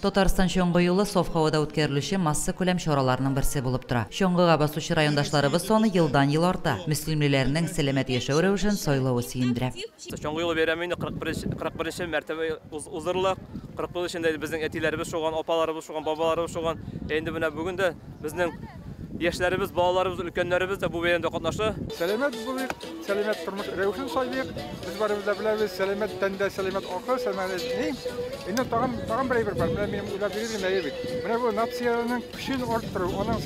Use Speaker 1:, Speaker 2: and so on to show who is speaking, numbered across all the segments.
Speaker 1: Татарстан чаңгы юлы саф һавада үткәрелүче массакүләм чараларның берсе булып тора. Чаңгыга басучы райондашларыбыз саны елдан-ел арта. Мөслимлеләрнең сәламәт яшәү рәвешен сайлавы сөендерә.
Speaker 2: Чаңгы юлы бәйрәме инде 41 нче мәртәбә уздырыла. 40 ел эчендә безнең әтиләребез шуган, апаларыбыз шуган, бабаларыбыз шуган. Ә инде менә бүген дә безнең яшьләребез, балаларыбыз, өлкәннәребез дә бу бәйрәмдә катнаша.
Speaker 3: Сәламәт булыйк, сәламәт тормыш рәвешен сайлыйк. Без барыбыз да беләбез, сәламәт тәндә сәламәт акыл, сәламәт ни. Инде тагын тагын бер әйбер бар. Менә минем уйлап йөргән әйбер бит. Менә бу нациянең көчен арттыру, аның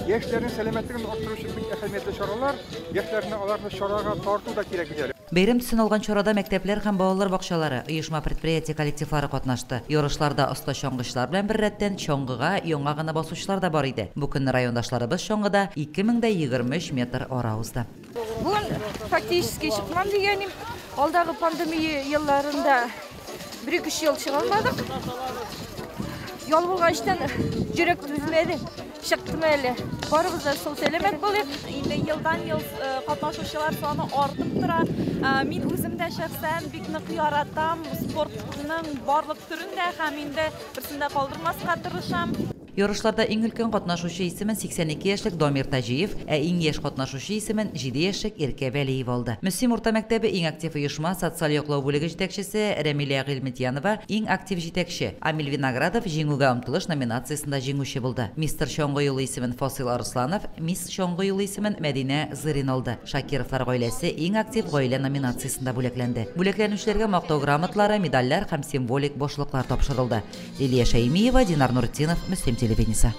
Speaker 3: яшьләрнең сәламәтлеген арттыру өчен бик әһәмиятле чаралар. Яшьләрне аларны чарага тарту да кирәк бит әле.
Speaker 1: Бәйрәм төсен алган чарада мәктәпләр һәм балалар бакчалары, оешма-предприятие коллективлары катнашты. Ярышларда оста чаңгычылар белән беррәттән чаңгыга яңа гына басучылар да бар иде. Бу көнне райондашларыбыз чаңгыда 2023 метр ара узды.
Speaker 4: Бүген фактически чыкмам дигәнем, алдагы пандемия елларында бер-ике ел чыга алмадык. Ял булгачтан йөрәк түзмәде, чыктым әле. Барыбыз да сау сәламәт булыйк.
Speaker 5: Инде елдан-ел катнашучылар саны артып тора. Мин үзем дә шәхсән бик нык яратам спортның барлык төрен дә һәм инде берсен дә калдырмаска тырышам.
Speaker 1: Ярышларда иң өлкән катнашучы исемен 82 яшьлек Дамир Таҗиев, ә иң яшь катнашучы исемен 7 яшьлек Иркә Вәлиева алды. Мөслим урта мәктәбе иң актив оешма социаль яклау бүлеге җитәкчесе Рәмилә Гыйльметьянова иң актив җитәкче, Амил Виноградов җиңүгә омтылыш номинациясендә җиңүче булды. Мистер Чаңгы юлы исемен Фасил Арысланов, Мисс Чаңгы юлы исемен Мәдинә Зырин алды. Шакировлар гаиләсе иң актив гаилә номинациясендә бүләкләнде. Бүләкләнүчеләргә мактау грамоталары, медальләр һәм символик башлыклар тапшырылды. Лилия Шәймиева, Динар Нуртдинов, Мөслим телевидениесе.